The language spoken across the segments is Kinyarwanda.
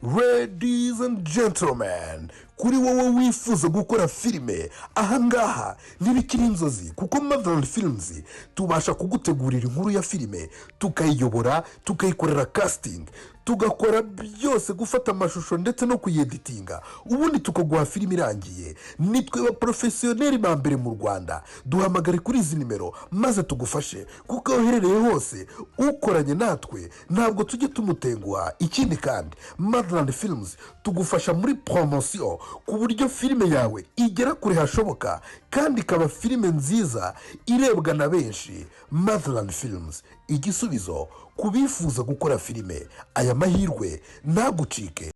Ladies and gentlemen, kuri wowe wifuza gukora filime, ahangaha ntibikiri inzozi, kuko Motherland Films tubasha kugutegurira inkuru ya filime, tukayiyobora, tukayikorera casting, tugakora byose, gufata amashusho ndetse no kuyeditinga, ubundi tukaguha filime irangiye. Nitwe ba professionnel ba mbere mu Rwanda. Duhamagare kuri izi nimero maze tugufashe, kuko aho uherereye hose ukoranye natwe ntabwo tujya tumutenguha. Ikindi kandi, Motherland Films tugufasha muri promotion, ku buryo filime yawe igera kure hashoboka kandi ikaba filime nziza irebwa na benshi. Motherland Films, igisubizo ku bifuza gukora filime. Aya mahirwe ntagucike.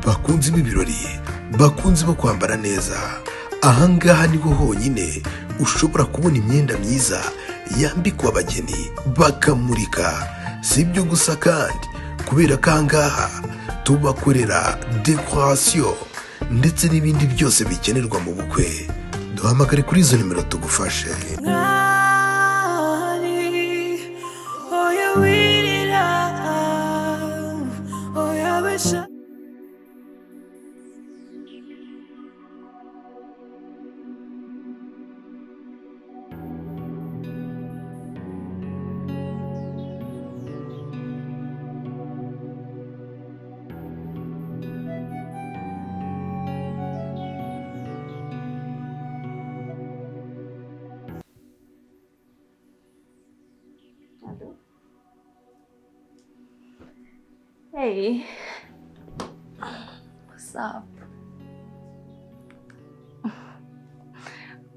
Bakunzi b'ibirori, bakunzi bo kwambara neza, ahangaha niho honyine ushobora kubona imyenda myiza yambikwa abageni bakamurika. Si ibyo gusa kandi, kubera ko ahangaha tubakorera décoration ndetse n'ibindi byose bikenerwa mu bukwe. Duhamagare kuri izo nimero tugufashe. Mwari, oya wirira, oya besha. Hello. Hey. What's up?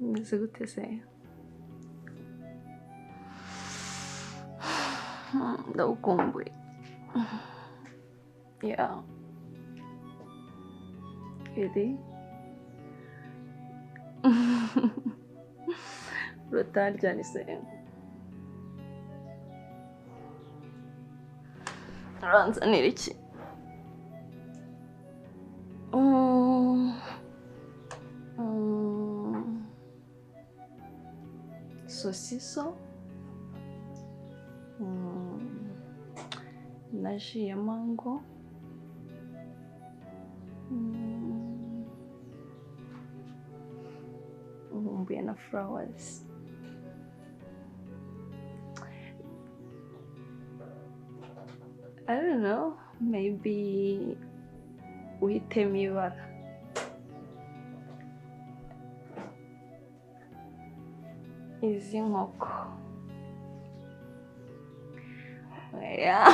Umeze gute se? Ndagukumbuye. Yeah. Really? Uratandyana se? Uranzanira iki? Sosiso na jus ya mango. Nkumbuye na flowers. I don't know, maybe uhitemo ibara. Izi nkoko. Yeah.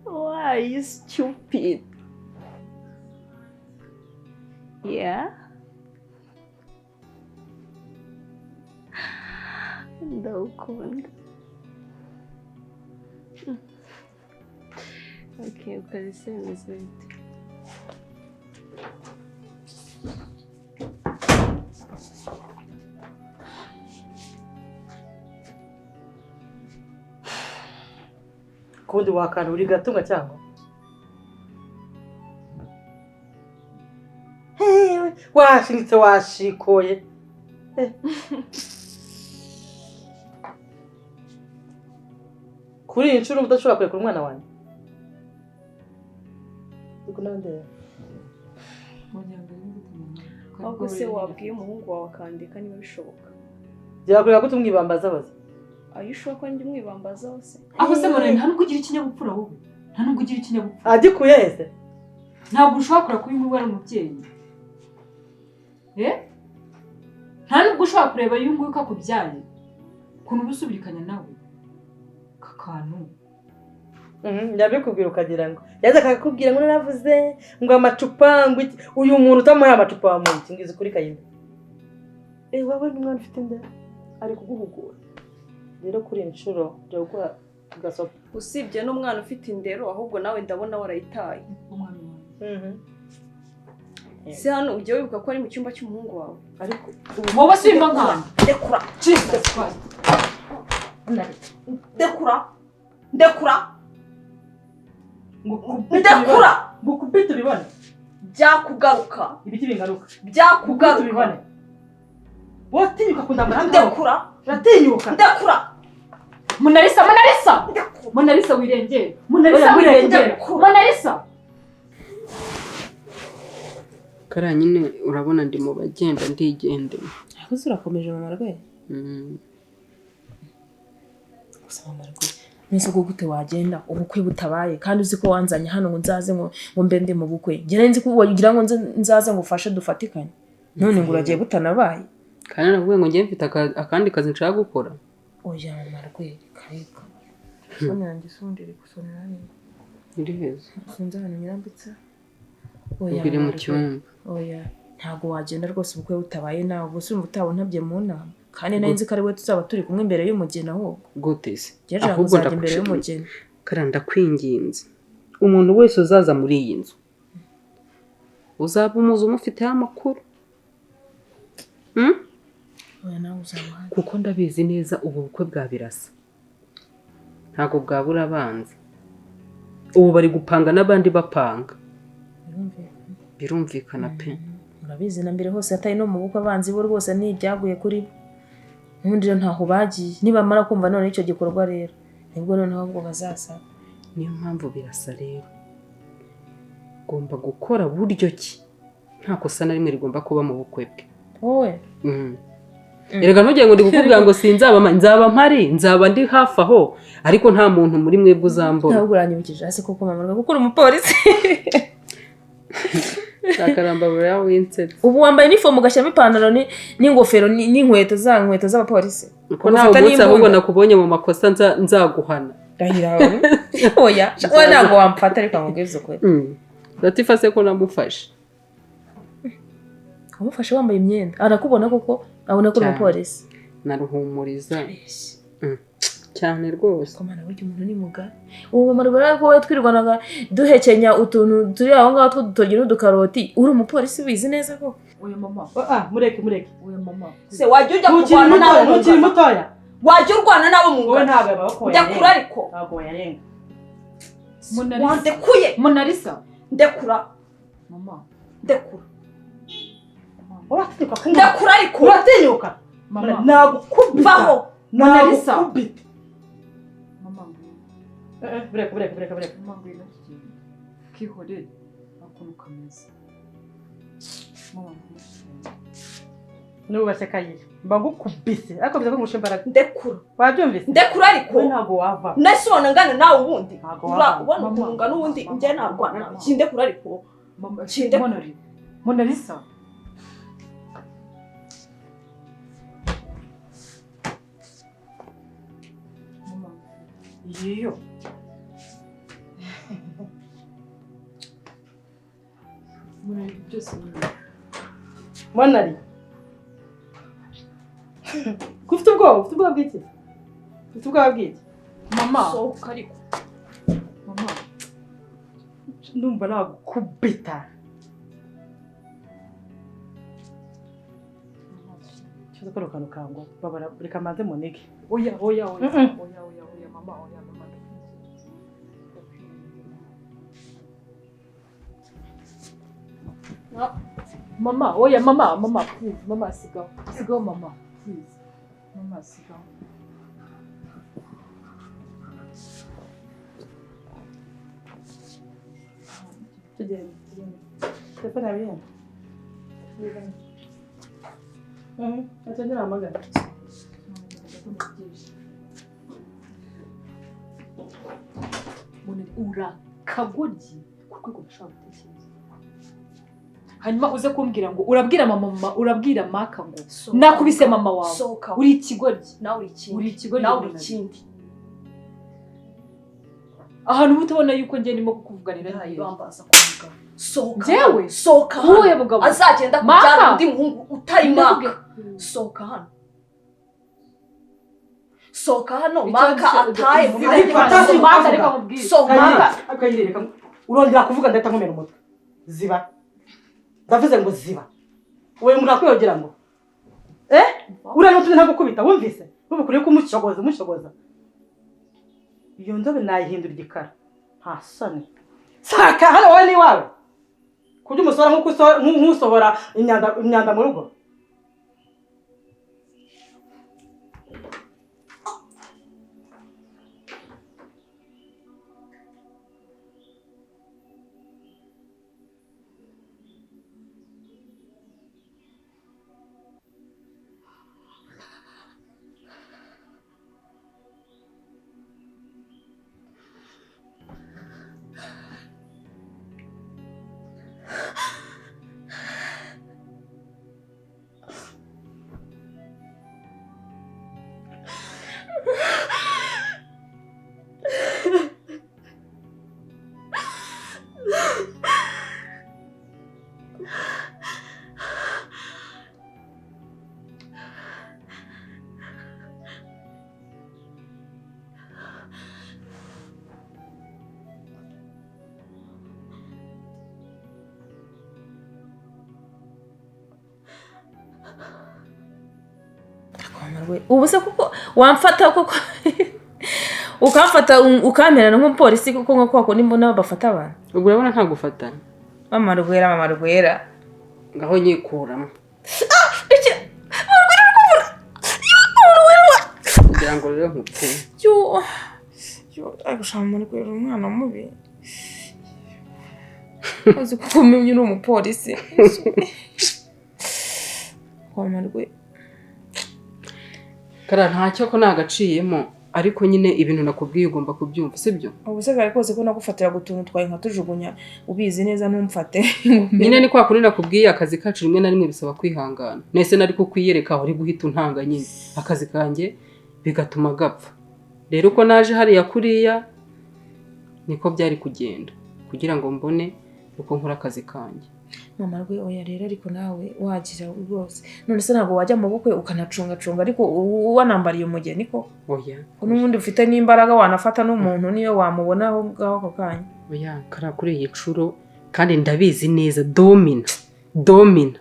Why are you stupid? Yeah? Ndawukunda. Okay, ukazi se bimeze bite? Kundi wakana uri gatunga cyangwa hewe washinyitse washikoye. Eh. Kuri iyi nshuro udashobora kurekura umwana wanjye. Ariko nande Ahubwo se wabwiye umuhungu wawe akandika niba bishoboka? Byakureba gute umwibambaza baza? Are you sure ko ndi mwibambaza hose? Aho se Mureni, nta nubwo ugira ikinyabupfura wowe, nta nubwo ugira ikinyabupfura. Agikuye hese. Ntabwo ushobora kureba ko uyu nguyu ari umubyeyi, eh, nta nubwo ushobora kureba uyu nguyu ko akubyaye, ukuntu uba usubirikanya nawe aka kantu. Ndabikubwira ukagira ngo yaza akakubwira ngo naravuze ngo amacupa, ngo iki. Uyu muntu utamuhaye amacupa wamuha iki? Ngize ukuri kayimba. Eh, wowe n'umwana ufite inda ari kuguhugura. Rero kuri iyi nshuro jya guha gasopo. Usibye n'umwana ufite indero, ahubwo nawe ndabona warayitaye. Umwami wanjye. Si hano ujya wibuka ko ari mu cyumba cy'umuhungu wawe? Ariko Wowe si wimba nkana. Ndekura! Jesus Christ! Ndekura! Ndekura! Ngo Ndekura! Ngo kubita ubibone. Byakugaruka. Ibiki bingaruka? Byakugaruka. Ubibone. Wotinyuka kundambara? Ndekura. Uratinyuka? Ndekura. Monalisa, Monalisa, Monalisa, wirengere Monalisa. Oya, wirengere. Ndekura. Monalisa. Kariya nyine urabona ndi mu bagenda, ndigendera. Ahubwo urakomeje, mama rwe. Gusa mama rwe, nese ubwo gute wagenda ubukwe butabaye, kandi uzi ko wanzanye hano ngo nzaze ngo mbe ndi mu bukwe? Njye nari nzi ko wagira ngo nzaze ngo ufashe dufatikanye, none ngo uragiye butanabaye. Kandi navuga ngo njye mfite akandi kazi nshaka gukora. Oya mama rwe, kareka telefone yanjye se ubundi iri gusonera neza. Iri heza. Sinzi ahantu nyirambitse. Oya Ubwo iri mu mama rwe. cyumba. Oya, ntabwo wagenda rwose ubukwe butabaye. Nawe ubwo urumva utaba untabye mu nama, kandi nari nzi ko ari we tuzaba turi kumwe imbere y'umugeni ahubwo. Gute se? Njye nshaka Ahubwo kuzajya imbere ndakushimira. y'umugeni. Kariya ndakwinginze, umuntu wese uzaza muri iyi nzu uzaba umuzi umufiteho amakuru. Oya, nawe uzaba uhari. Kuko ndabizi neza ubu bukwe bwa Birasa ntabwo bwabura abanzi. Ubu bari gupanga n'abandi bapanga. Birumvikana. Birumvikana pe. Urabizi na mbere hose atari no mu bukwe, abanzi bo rwose ni ibyaguye kuri bo. N'ubundi rero ntaho bagiye. Nibamara kumva none icyo gikorwa rero, nibwo noneho ahubwo bazasaba. Niyo mpamvu Birasa rero ugomba gukora buryo ki nta kosa na rimwe rigomba kuba mu bukwe bwe. Wowe. Erega ntugire ngo ndi kukubwira ngo sinzaba nzaba mpari, nzaba ndi hafi aho, ariko nta muntu muri mwebwe uzambona. Ntabwo uranyibukije hasi koko mama rwe, kuko uri umupolisi. Sakaramba buriya winsetse. Ubu wambaye inifomu, ugashyiramo ipantaro n'ingofero n'inkweto, za nkweto z'abapolisi. Ko nawe Ugafata umunsi ahubwo n'imbunda. nakubonye mu makosa nzaguhana. Ndahira wawe. Oya, wowe ntabwo wamfata, ariko nkubwize ukuri. Latifa se ko namufashe? Wamufashe wambaye imyenda, arakubona koko abona ko uri Cyane. umupolisi? Naruhumuriza. Cyane rwose. Komana, burya umuntu ni mugari. Ubu mama rwara ko wowe twirwanaga duhekenya utuntu turi aho ngaho tw'udutoryi n'udukaroti, uri umupolisi ubizi neza koko. Oya mama. Ah, mureke, mureke. Oya mama. Se wajya ujya Ntukiri kurwana mutoya, n'abo ntukiri mungana? mutoya. Wajya urwana n'abo Wowe mungana? ntabwo amaboko Ndekura ariko. Ntabwo wayarenga. Monalisa. Wandekuye. Monalisa. Ndekura. Mama. Ndekura. Uratinyuka kunywa? Ndekura ariko. Uratinyuka? Mama. Nagukubita. Vaho. Monalisa. Nagukubita. Mama, ngwino. Eh, bureka, bureka, bureka, bureka. Mama, ngwino tugende. Kihorere ukuntu kameze. Mama, ngwino tugende. Nubashye Kayira, mba ngukubise ariko biza ko ngusha imbaraga. Ndekura. Wabyumvise? Ndekura ariko. Wowe ntabwo wava. Nese ubona ngana nawe ubundi? Ntabwo wava. Ubona Mama. ukuntu ngana ubundi? Mama. Njye narwana. Mama. Kindekura ariko. Mama. Kindekura. Monali. Monalisa. Mama. Iyo. Monali, byose ni wowe. Monari. Ko ufite ubwoba? Ufite ubwoba bw'iki? Ufite ubwoba bw'iki? Mama. Sohoka ariko. Mama. Ndumva nagukubita. Kibazo kano kantu kangwa. Babara, reka manze munige. Oya, oya, oya. Mm-mm. Oya, oya, oya, mama, oya, mama, ndakwinginze. Ndakwinginze, mama. Mama, oya, mama, mama, please, mama, sigaho. Sigaho, mama, please. Mama, sigaho. Tugende, tugende. Telefone yawe ihenda. Atongera ahamagara. Mbona urakagoryi ku rwego ntashobora gutekereza. Hanyuma uze kumbwira ngo urabwira mama, urabwira Maka ngo Sohoka. nakubise mama wawe. Sohoka. Uri ikigoryi. Nawe uri ikindi. Uri ikigoryi. Nawe uri Monali. ikindi. Ahantu uba utabona yuko njye ndimo kukuvuganira Ndahaye neza. bambaza kwa muganga. Sohoka. Njyewe? Sohoka hano. Uwuhe mugabo? Azagenda Maka? kubyara undi muhungu utari Maka. Ndakubwira- Sohoka hano. Sohoka hano. Icyo Maka nzi- ataye mu Izina Ariko ry'Imana. atazi Maka, kuvuga. reka nkubwire. Sohoka. Maka, Kayire, reka urongera kuvuga ndahita nkomera umutwe. Ziba. Ndavuze ngo ziba. Wowe murakwiyongera ngo. Eh? Uriya n'utumye ntagukubita, wumvise? N'ubu kuri kumushogoza, umushogoza. Iyo nzobe nayihindura igikara. Nta soni. Saka hano, wowe ni iwawe. Kurya umusora nk'uko nk'usohora imyanda mu rugo. Ubu se kuko wamfata kuko ukamfata ukamperana nk'umupolisi kuko nko kwako nimbona bafata abantu. Ubwo urabona nta gufatana. Mama Rwera, mama Rwera. Ngaho nyikuramo. Iki Rwera kugira ngo rero nkupfe. Yo. Yo, ariko mama Rwera umwana mubi. Uzi kuko umenye uri umupolisi. Mama Rwera. Kara ntacyo ko nagaciyemo ariko nyine ibintu nakubwiye ugomba kubyumva sibyo? Ubu se kare kose ko nagufatira gutuntu twaye nka tujugunya ubizi neza ntumfate. Nyine ni kwa kundi nakubwiye akazi kacu rimwe na rimwe bisaba kwihangana. Nese nari kukwiyereka aho uri guhita untanga nyine akazi kanjye bigatuma gapfa. Rero uko naje hariya kuriya niko byari kugenda kugira ngo mbone uko nkora akazi kanjye. Mama Rwe oya rero ariko nawe wagira rwose none se ntabwo wajya mu bukwe ukanacunga cunga ariko wanambariye umugeni ko oya n'ubundi ufite n'imbaraga wanafata n'umuntu niyo wamubona aho ngaho ako kanya. Oya kara kuri iyi nshuro kandi ndabizi neza domina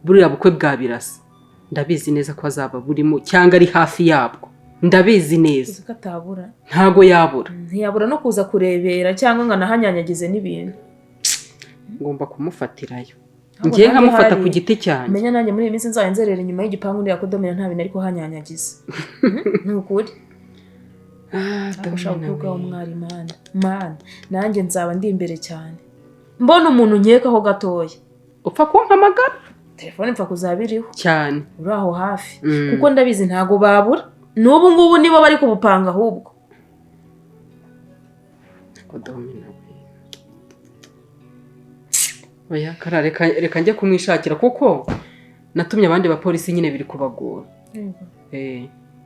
buriya bukwe bwa Birasa ndabizi neza ko azaba burimo cyangwa ari hafi yabwo ndabizi neza ko atabura ntago yabura ntiyabura no kuza kurebera cyangwa ngo anahanyanyagize n'ibintu. Ngomba kumufatirayo ngiye nkamufata ku giti cyanjye. Menya nanjye muri iyi minsi nzajya nzerera inyuma y'igipangu ndira ko Domina nta bintu ariko hanyanyagiza. Ni ukuri. Domina we umwari mana mana nanjye nzaba ndi imbere cyane mbona umuntu nkekaho gatoya upfa kumpamagara telefone mpfa kuzaba iriho cyane uri aho hafi kuko ndabizi ntago babura n'ubu ngubu nibo bari kubupanga ahubwo. Domina we oya kara reka njye kumwishakira kuko natumye abandi bapolisi nyine biri kubagora.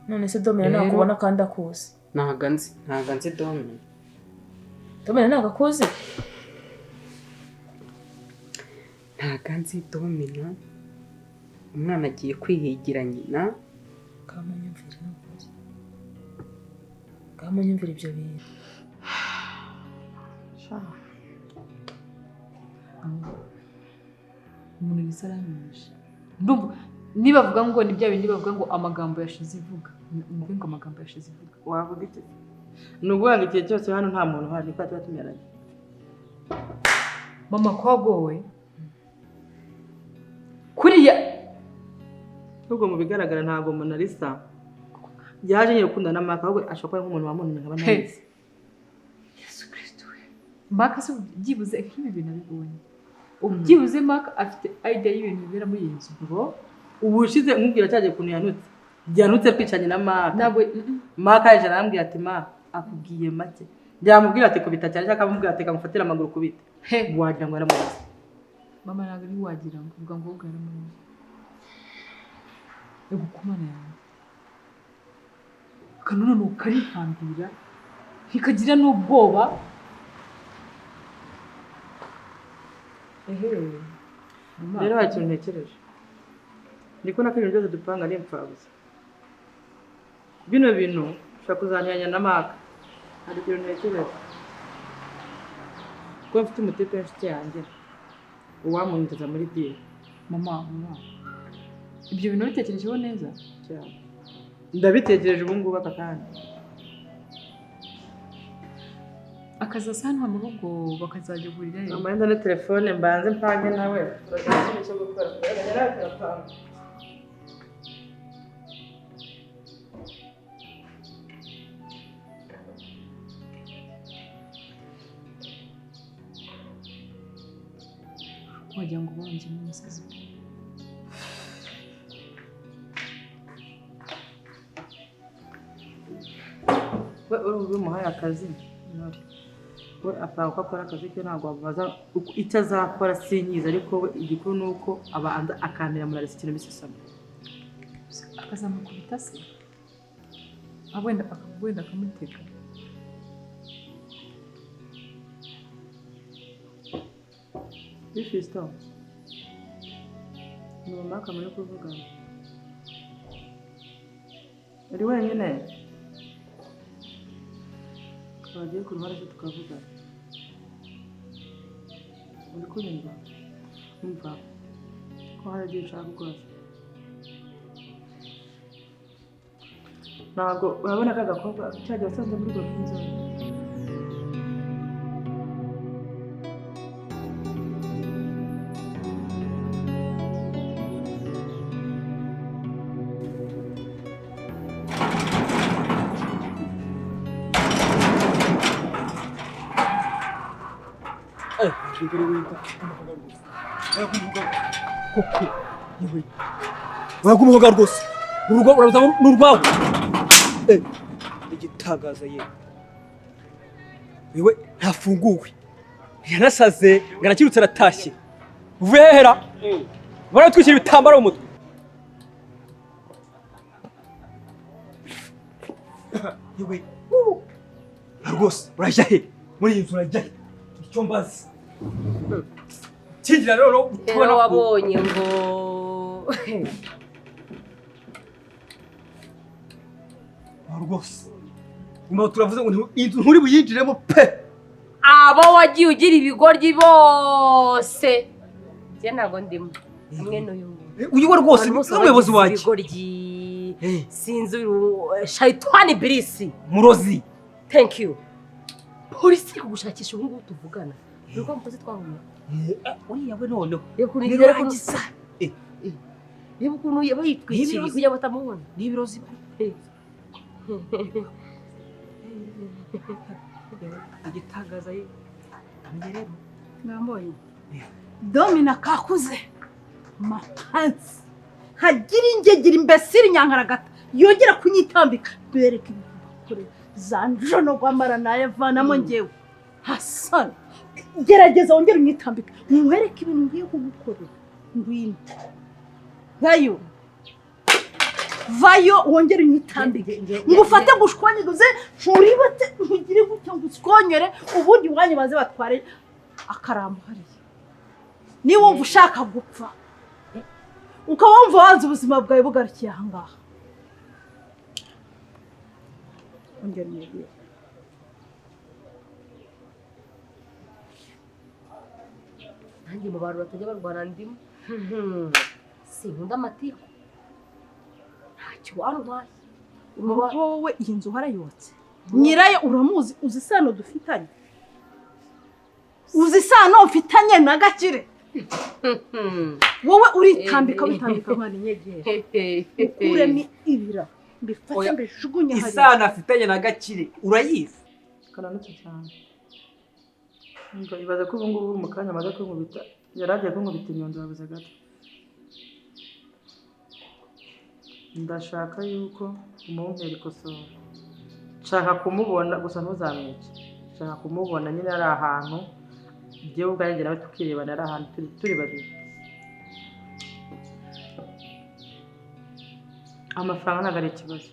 None se Domina nakubona kandi akuzi? Ntago nzi Domina. Domina ntago akuzi? Ntago nzi Domina. Umwana agiye kwihigira nyina. Kamunyumvira n'ukuzi. Kamunyumvira ibyo bintu. Umuntu wese aranyumvisha. Ndumva niba bavuga ngo ni bya bindi bavuga ngo amagambo yashize ivuga. Umve ngo amagambo yashize ivuga. Wavuga iki? Ni ukuvuga ngo igihe cyose hano nta muntu uhari niko tuba tumeranye. Mama kwagowe kuriya ahubwo mu bigaragara ntabwo Mona Lisa yaje nyine gukundana na Mark ahubwo ashobora kuba nk'umuntu wamuntumye nkaba ntabizi. Yesu Kristo we. Mark se byibuze nk'ibi bintu abibonye. Ubyibuze Mark afite idea y'ibintu bibera muri iyi nzu. Ngo ubushize nkubwira cyagiye kuntu yanutse. Yanutse kwicanye na Mark. Ntabwo Mark yaje arambwira ati ma akubwiye make. Byamubwira ati kubita cyane cyangwa akamubwira ati kamufatira amaguru kubita. Wagira ngo yaramuzi. Mama ntabwo ari wagira ngo uvuga ngo ubwo yaramuzi. Ego kumana yawe. Kanone nukarihambira ntikagira n'ubwoba. Ehe. Rero hari ikintu ntekereje. Ndiko na ibintu byose dupanga ari impfabusa. Bino bintu ushobora kuzanyanya na Mark. Hari ikintu ntekereje. Kuko mfite umutipe w'inshuti yanjye uwamunyinjiza muri deal. Mama, ibyo bintu bitekerejeho neza cyane. Ndabitekereje ubu ngubu aka kanya. Akaza hano mu rugo bakazajya gurira he. Mama yenda na telefone mbanze mpange nawe. Turagira ikintu cyo gukora. Turapanga. Wagira ngo banjye n'umusazi. We urumva umuhaye akazi ntore. We apanga uko akora akazi ke ntabwo wamubaza icyo azakora sinyiza ariko we igikuru ni uko abanza akamira Mona Lisa ikintu bisesamo. Akazamukubita se? Wenda akamutega. Fiston, ni mama akamara kuvugana. Uri wenyine? Wagiye ku ruhare se tukavugana. Uri kunyumva? Umva ko hari ibyo nshaka gukora. Ntabwo urabona ka gakobwa cyagiye wasanze muri golf zone. Uragumoga rwose urugo urabuza n'urwawe igitangaza ye wewe ntafunguwe yarasaze ngarakirutse aratashye uvuye hera baratwikira ibitambaro mu mutwe yewe rwose urajya he muri iyi nzu urajya he icyo mbazi kinjira rero rero wabonye ngo rwose nyuma turavuze ngo inzu nturi buyinjiremo pe abo wagiye ugira ibigoryi bose njye ntabwo ndimo hamwe n'uyu uyu we rwose ni umuyobozi wanjye ibigoryi sinzi shayitani birisi murozi thank you polisi iri kugushakisha ubu ngubu tuvugana ni uko mukozi twahuye uriya we noneho reba ukuntu yaba yitwikiriye kugira ngo batamubona ni ibirozi igitangaza ye rero mwambonye domina kakuze mapansi hagira ingegera imbesiri nyankaragata yongera kunyitambika bereka ibintu za njono gwamara nayavanamo ngewe hasani gerageza wongere unyitambike nkwereke ibintu ngiye kugukorera ngwino vayo vayo wongere unyitambike ngufate ngushwanyaguze nkuribate nkugire gutya ngushwanyore ubundi iwanyu baze batware akarambo hariya niba wumva ushaka gupfa ukaba wumva wanze ubuzima bwawe bugarukiye aha ngaha ongera umubwire nanjye mu bantu batajya barwana ndimo sinkunda amatiku ntacyo wantwaye wowe iyi nzu warayubatse nyirayo uramuzi uzi isano dufitanye uzi isano mfitanye na Gakire wowe uritambika witambika nkana inyegera ukuremo ibira mbifate mbijugunye hariya isano afitanye na Gakire urayizi Kananutse cyane. Ngo ibaze ko ubu ngubu mu kanya amaze kunkubita yari agiye kunkubita inyundo yabuze gato. Ndashaka yuko umumpera ikosora. Nshaka kumubona gusa ntuzamwice. Nshaka kumubona nyine ari ahantu njyewe ubwanjye nawe tukirebana ari ahantu turi babiri. Amafaranga ntabwo ari ikibazo.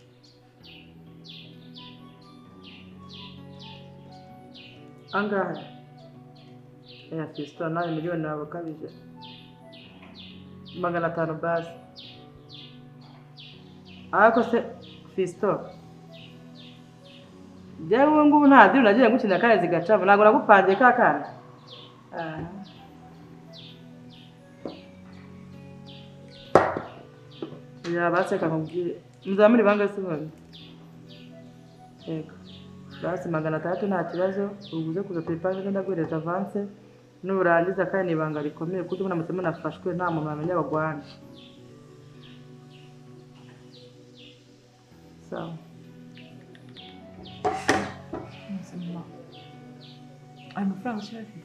Angahe? Ya Fiston nawe miliyoni yawe ukabije. 500 basi. Ariko se Fiston, njyewe ubu ngubu nta diri nagiye ngukina kandi zigacamo ntabwo nagupangiye ka kana. Ya baseka nkubwire muzamure bangahe se ubundi? Yego. Basi 600 nta kibazo, ubuze kuza tuyipange ndaguhereza avance nurangiza kandi ni ibanga rikomeye kuko muramutse munafashwe nta muntu wamenya bagwana. Sawa. Ayo mafaranga ushaka?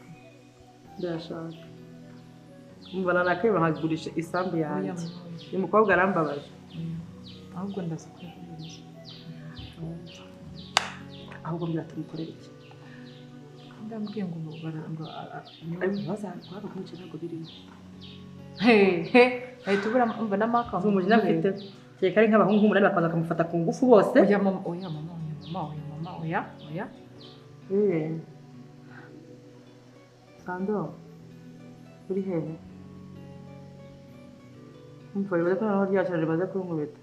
Ndayashaka. Mbona nakwiba nkagurisha isambu yanjye. Uyu mukobwa arambabaje. Ahubwo ndaza kuyaguhereza. Ahubwo mbwira tumukorere iki? Ndambwiye ngo baranga bazantwara kumwica ntabwo birimo. Hehe, ahita ubura umva n'amaka. Umujinya mfite. Kereka ari nk'abahungu umunani bakaza bakamufata ku ngufu bose. Oya mama, oya mama, oya mama, oya mama, oya, oya. Sando. Uri hehe? Umva ribaze ko noneho ryacana rimaze kunkubita.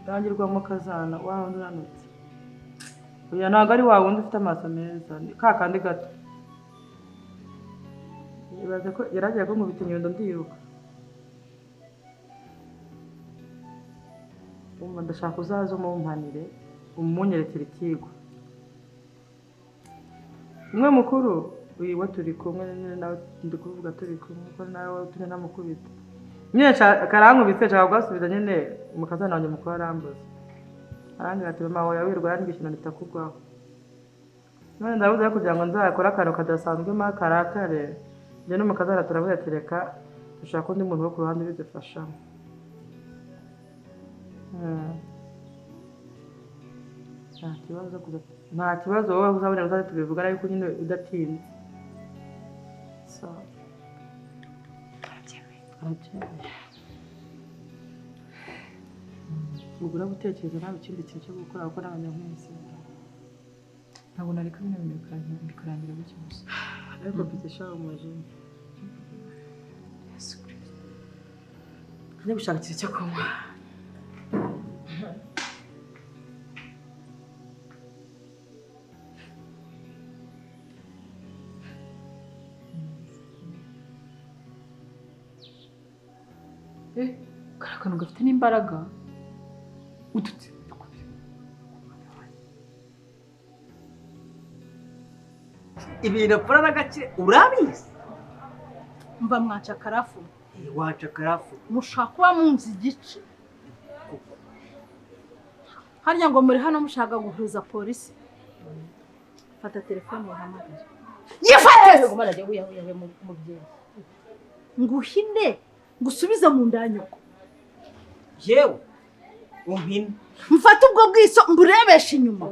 Rangirwamo kazana wa wundi unanutse. Oya ntabwo ari wa wundi ufite amaso meza, ni ka kandi gato. Ibaze ko yaragiye kunkubita inyundo ndiruka. Umva ndashaka uzaze umumpanire, umunyerekere ikigwa. Umwe mukuru uyu we turi kumwe nyine nawe ndi kuvuga turi kumwe ko nawe utumye ntamukubita. Nyine karankubise nshaka kugasubiza nyine umukazana wanjye mukuru arambuza. Arambwira ati mama wawe wirwa yandika ikintu ritakugwaho. None ndabuze kugira ngo nzakore akantu kadasanzwe ma karakare. Njye n'umukazana turavuga ati reka dushaka undi muntu wo ku ruhande ubidufashamo. Nta kibazo wowe uzabona uzaze tubivugana ariko nyine udatinze. Sawa. Arabyemeye. Ubwo uragutekereza nawe ikindi kintu cyo gukora kuko n'abanyankwizi. Ntabwo nareka bino bintu bikarangira gutyo gusa. Ariko mfite shaho umujinya. Yesu Kristo. Njye gushaka ikintu cyo kunywa. Kariya kantu gafite n'imbaraga ututse. Ibintu apfura n'agakire urabizi. Mva mwaca karafu. Waca karafu. Mushaka kuba munzi igice. Harya ngo muri hano mushaka guhuza polisi. Fata telefone uhamagare. Yifate! Nguhine ngusubize mu nda nyoko. Yewe umpine. Mfate ubwo bwiso mburebeshe inyuma.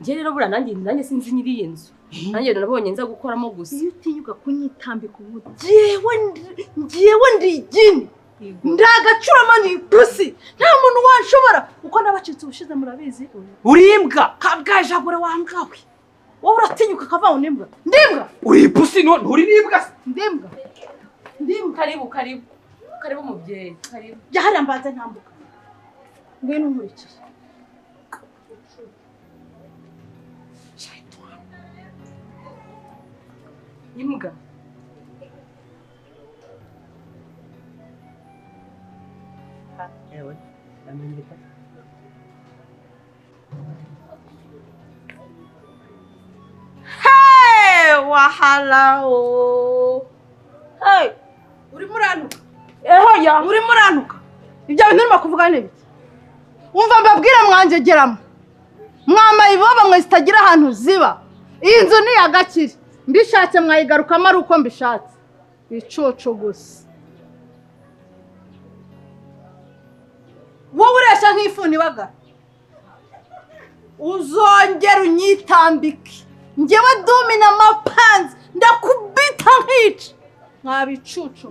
Njye rero bura nanjye sinzi nyiri iyi nzu. Nanjye nabonye nza gukoramo gusa. Iyo utinyuka kunyitambika ubu njyewe ndi igini. Ndagacurama ni ipusi. Nta muntu wanshobora uko nabacitse ubushize murabizi. Uri imbwa. Kabwajagure wangawe. Wowe uratinyuka kavaho n'imbwa. Ndimbwa. Uri ipusi no nturi n'imbwa. Ndimbwa. Ndimbwa. Karibu karibu. Karibu mubyeyi. Karibu. Jya hariya mbanze ntambuka. Ngwino unkurikire. Imbwa. Ewe, amendeka. Hey, wahala o. Hey, urimo uranuka. Eho urimo uranuka. Ibyo bintu urimo kuvuga ni biki? Umva mbabwire mwangegeramo. Mwamaye iboba mwe zitagira ahantu ziba. Iyi nzu ni agakire. Mbishatse mwayigarukamo ari uko mbishatse. Icoco gusa. Wowe uresha nk'ifuni ibagara. Uzongera unyitambike. Njyewe dumi na mapanzi ndakubita nkica. Mwabicucu.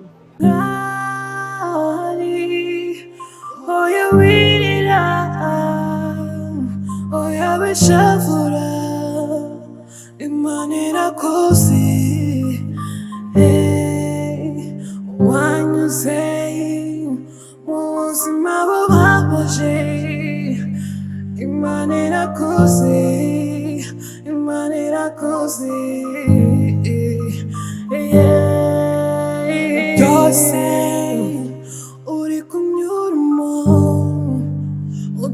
Oya wirira, oya wishavura, Imana irakuzi, wanyuze mu buzima bubabaje, Imana irakuzi, Imana irakuzi, byose uri kunyuramo,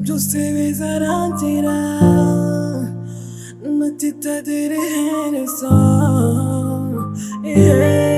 byose bizarangira, natitagira iherezo. Yeah.